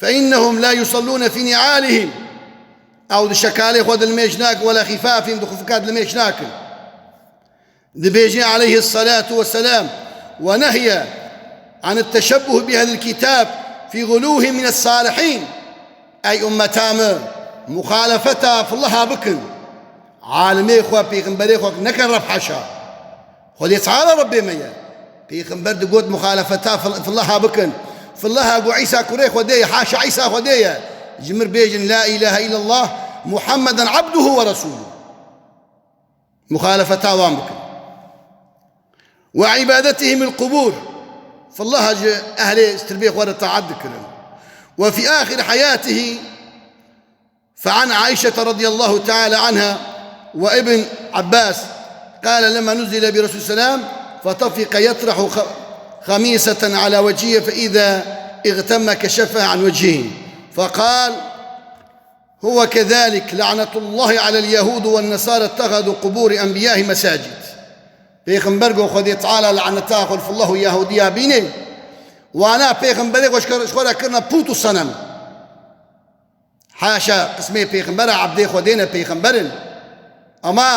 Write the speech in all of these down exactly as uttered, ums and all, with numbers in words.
فإنهم لا يصلون في نعالهم. Ew di şekalê xwe dilmêj nakin, ولا خفافهم, di xufika dilmêj nakin. Dibêje عليه الصلاة والسلام: ونهي عن التشبه بأهل الكتاب في غلوهم من الصالحين. Ey ummeta min, muxalefeta fillaha bikin. Alimê xwe, pêxemberê xwe nekin Reb, haşa. Xwedê Teala Rebbê me ye. Pêxember digot muxalefeta fil-, fillaha bikin. Fillaha got Îsa kurê Xwedê ye, haşa Îsa Xwedê ye. Ji mir bêjin لا إله إلا الله محمدا عبده ورسوله. Muxalefeta wan bikin. وعبادتهم القبور. Fillaha ji ehlê tirbê xwe re taet dikirin. وفي آخر حياته فعن عائشة رضي الله تعالى عنها وابن عباس قال: لما نزل برسول السلام فطفق يطرح خ-، خميصة على وجهه فإذا اغتم كشفها عن وجهه فقال: هو كذلك، لعنة الله على اليهود والنصارى اتخذوا قبور أنبيائهم مساجد. Pêxember got Xwedê Teala laneta xwe li fillah û Yahudiya bîne. Wana pêxemberê xwe ji xwe re kirine pût û senem. Haşa, qismê pêxembera ebdê Xwedê ne, pêxember in. Ama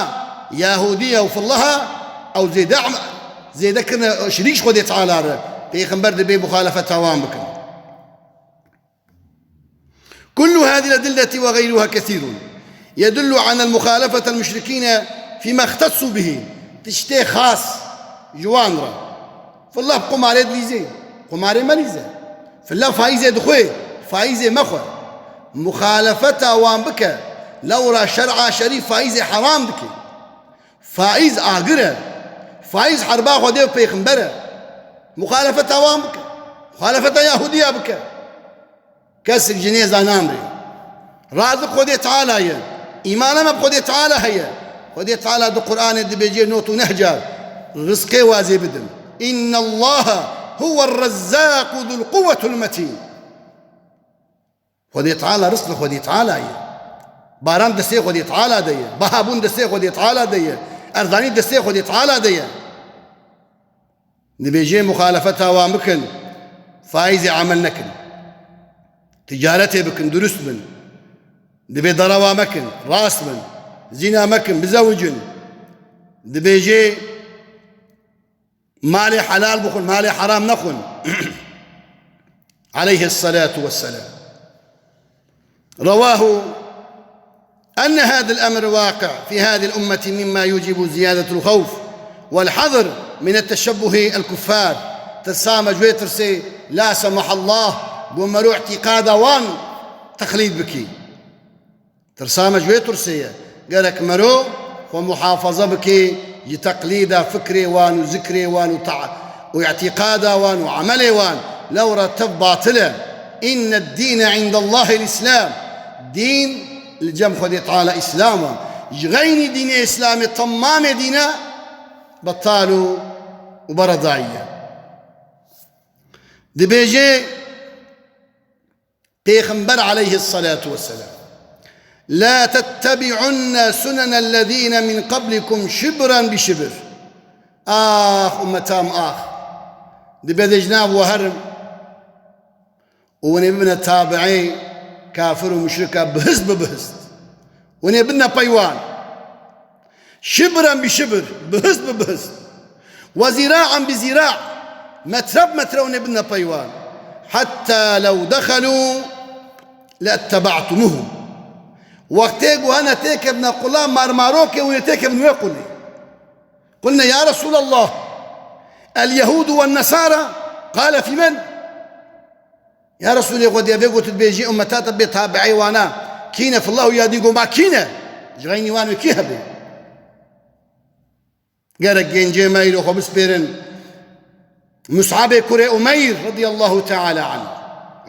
Yahudiya û fillaha ew zêde em-, zêde kirine şirîk ji Xwedê Teala re. Pêxember dibê muxalefeta wan bikin. كل هذه الأدلة وغيرها كثير يدل على مخالفة المشركين فيما اختصوا به. Tiştê xas ji wan re. Fillah bi qumarê dilîzê, qumarê melîze. Fillah faîzê dixwe, faîzê mexwe. Muxalefeta wan bike, lewra şer'a şerîf faîzê heram dike. Faîz agir e. Faîz herba Xwedê û pêxember e. Muxalefeta wan bike. Muxalefeta Yahudiya bike. Kesek ji nêza namrê. Razik Xwedê Teala ye. Îmana me bi Xwedê Teala heye. Xwedê Teala di Qur'anê dibêje nod û neh car, rizqê wazê bidim. إن الله هو الرزاق ذو القوة المتين. Xwedê Teala rizq li Xwedê Teala ye. Baran destê Xwedê Teala de ye. Bihabûn destê Xwedê Teala de ye. Erzanî destê Xwedê Teala de ye. Dibêje muxalefeta wan bikin, faîzê emel nekin. Ticaretê bikin, durust bin. Dibê darawa mekin, rast bin. Zîna mekin, bizewicin. Dibêje malê helal bixwin, malê heram nexwin. عليه الصلاة والسلام. رواه أن هذا الأمر واقع في هذه الأمة مما يوجب زيادة الخوف والحذر من التشبه الكفار. Tirsa me ji wê tirsê, la semahallah, ku mero îtîqada wan teqlîd bikî. Tirsa me ji wê tirsê ye. Gerek mero xwe muhafaza bike ji teqlîda fikrê wan û zikrê wan û ta-, û îtîqada wan û emelê wan. Lewra tev batil e. إن الدين عند الله الإسلام. Dîn li cem Xwedê Teala Îslam e. Ji xeynî dînê Îslamê temamê dîne betal û, û beredayî ye. Dibêje Pêxember aleyhissalatu vesselam: "La tettebi'unne sunenellezîne min qablikum şibran bi şibr." Ax, ummetam, ax. Dibe de ji nav we herim û hûn ê bibine tabi'ê kafir û muşrika bihist bi bihist. Hûn ê bidine pey wan. Şibran bi şibr, bihist bi bihist. Ve zira'an bi zira', metre bi metre hûn ê bidine pey wan. Hetta lew dexelû letteba'tumuhum. Wextê ku hene têkevine qula marmarokê, hûn ê têkevin wê qulê. Qulne ya Resûlallah, el yehûdu wen nesara, qale fîmen? Ya Resûlê Xwedê, vê ku tu dibêjî ummeta te bê tabi'ê wana, kî ne? Fillah û yadî got, ma kî ne? Ji xeynî wan wê kî hebe? Gerek gencê me îro xwe bispêrin Mus'abê kurê Umeyr radiyallahu teala anh,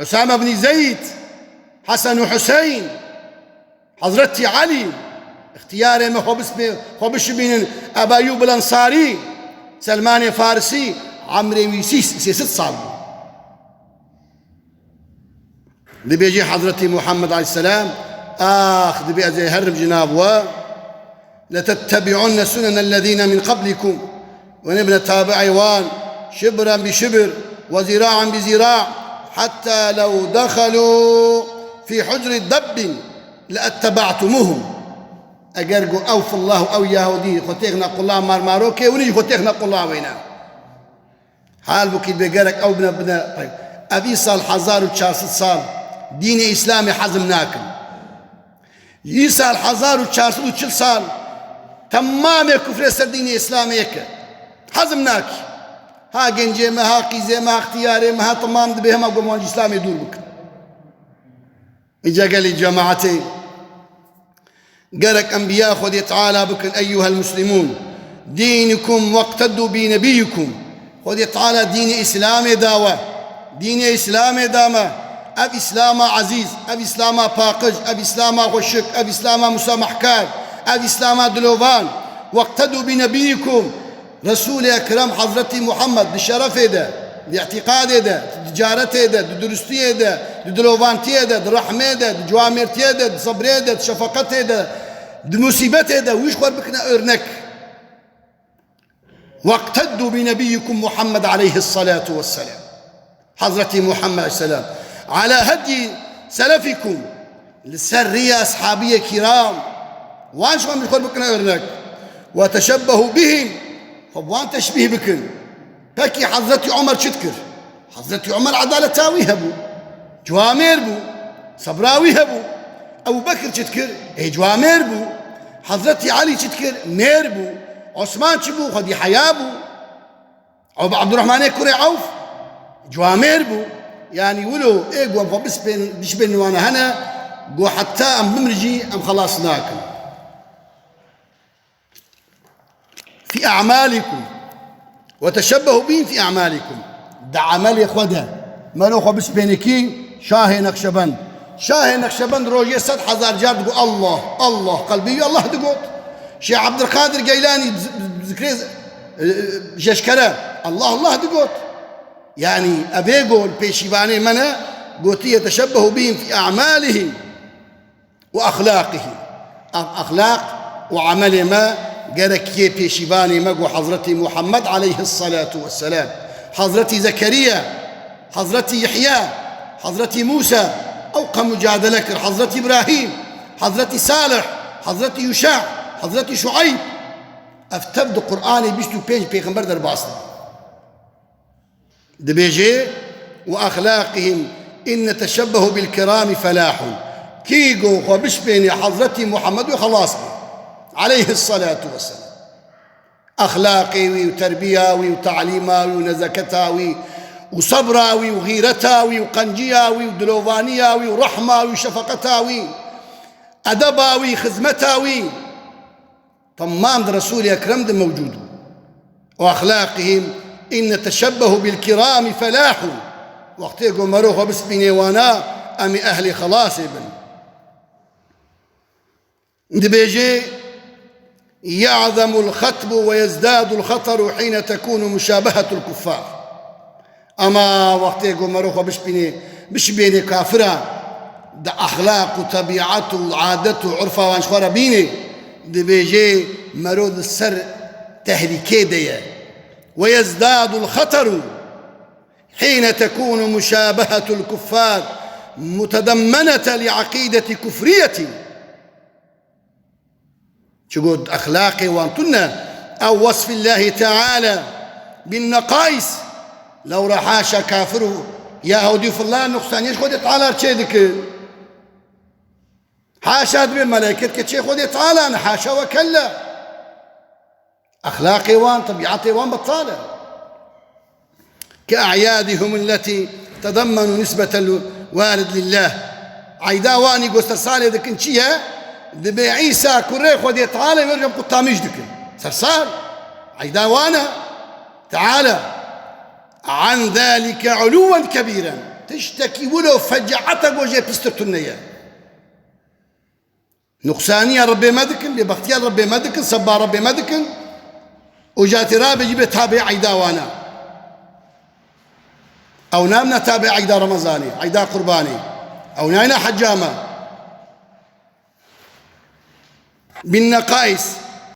Usame ibnî Zeyd, Hesen û Huseyn, Hezretî Elî, îxtiyarê me xwe bismê-, xwe bişibînin, Eba Eyyûb el Ensarî, Selmanê Farisî, emrê wî sî-, sê sed sal bû. Dibêjî Hezretî Muhammed aleyhisselam, ax, dibê ez ê herim ji nav we, "Letettebi'unne sunenellezîne min qablikum." Hûn ê bine tabi'ê wan, şibran bi şibr, ve zira'an bi zira', حتى لو دخلوا في حجر دب لاتبعتموهم. Eger ku ew fillah û ew Yahudî xwe têxine qula marmarokê, hûn jî xwe têxine qula wê ne. Halbukî dibê gerek ew bine, bine. Ev îsal hezar û çar sed sal dînê Îslamê hezm nakin. Îsal hezar û çar sed û çil sal temamê kufrê ser dînê Îslamê yek e. Hezm nakî. Ha gencê me, ha qîzê me, ha ixtiyarê me, ha temam dibê hema ku wan ji Îslamê dûr bikin. Îca gelî cemaetê, gerek enbiya Xwedê Teala bikin, eyyuhel muslimûn, dînikum weqtedû bî nebîyikum. Xwedê Teala dînê Îslamê da we. Dînê Îslamê da me. Ev Îslama ezîz, ev Îslama paqij, ev Îslama xweşik, ev Îslama musamehkar, ev Îslama dilovan. Weqtedû bî nebîyikum. Resûlê Ekrem Hezretî Muhammed di şerefê de, di îtîqadê de, di ticaretê de, di durustiyê de, di dilovantiyê de, di rehmê de, di ciwamêrtiyê de, di sebrê de, di şefeqetê de, di musîbetê de wî ji xwe bikine örnek. Weqtedû bi nebiyyikum Muhammed aleyhissalatu vesselam. Hezretî Muhammed aleyhisselam. Ala hedyi selefikum. Li ser rêya eshabiyê kiram. Wan ji wan bi xwe bikine örnek. Ve teşebbehu bihim. Xwe bi wan teşbîh bikin. Pekî Hezretî Omer çi dikir? Hezretî Omer edaleta wî hebû. Ciwamêr bû. Sebra wî hebû. Ebu Bekir çi dikir? Ê ciwamêr bû. Hezretî Elî çi dikir? Mêr bû. Osman çi bû? Xwedî heya bû. Ew bi Abdurrahmanê kurê Ewf ciwamêr bû. Yanî wilo ê ku em xwe bispên-, bişbên wana hene, ku heta em bimrin jî em xelas nakin. Fî a'malikum. Ve teşebbehu bîn fî a'malikum. Di emelê xwe de. Mero xwe bispêne kî? Şahê Neqşebend. Şahê Neqşebend rojê sed hezar car digot Allah, Allah. Qelbî wî Allah digot. Şêx Ebdulkadir Geylanî bi zi-, bi zikrê, e, jeşkere Allah, Allah digot. Yanî evê got pêşîvanê me ne, gotiye teşebbehu bîn fî a'malihim. Ve ahlaqihim. Ev exlaq û emelê me gerek yê pêşîvanê me ku Hezretî Muhammed aleyhissalatu vesselam, Hezretî Zekeriya, Hezretî Yehya, Hezretî Musa, ew qe mucadele kir, Hezretî Îbrahîm, Hezretî Salih, Hezretî Yuşa, Hezretî Şueyb. Ev tev di Qur'anê bîst û pênc pêxember derbas dibin. Dibêje, "Ve ahlaqihim in neteşebbehu bil kirami felahun." Kî ku xwe bişpênê Hezretî Muhammed wê xelas bû. Aleyhissalatu vesselam. Exlaqê wî û terbiya wî û talîma wî û nezaketa wî û sebra wî û xîreta wî û qenciya wî û dilovaniya wî û rehma wî û şefeqeta wî, edeba wî, xizmeta wî. Temam di Resûlê Ekrem de mewcûd bû. Û axlaqihim in neteşebbehu bil kirami felahun. Wextê ku mero xwe bispînê wana, em ê ehlê xelasê bin. Dibêje, "Ya'zemul xetbu ve yezdadul xeteru hîne tekûnu muşabehetul kuffar." Ama wextê ku mero xwe bişbînê, bişbênê kafira, di exlaq û tebîet û adet û urfa wan ji xwe re bînê, dibêje mero di ser tehlîkê de ye. Ve yezdadul xeteru hîne tekûnu muşabehetul kuffar mutedemmenete li eqîdeti kufriyetin. Çi got, exlaqê wan tune. Ew wesfillahî teala bin neqais. Lewra haşa kafir û Yahudî filan nuqsaniyê ji Xwedê Teala çê dikin. Haşa dibê melaiket ke çê Xwedê Teala ne, haşa ve kella. Exlaqê wan, tebîetê wan betal e. Ke e'yadihum elletî tedemmenu nisbetel warid lillah. Eyda wanî ku sersalê dikin çi ye? Dibê Îsa kurê Xwedê Teala wê em quttamîş dikin. Sersal. Eyda wan e. Teala. An zalike uluwen kebîren. Tiştekî wilo fec'ete ku jê pîstir tune ye. Nuqsaniya Rebbê me dikin, bêbextiya Rebbê me dikin, sebba Rebbê me dikin. Û jatê rabê jî bê tabê eyda wana. Ew namne tabê eyda Remezanê, eyda Qurbanê. Ew nayne hecca me. Bin neqais.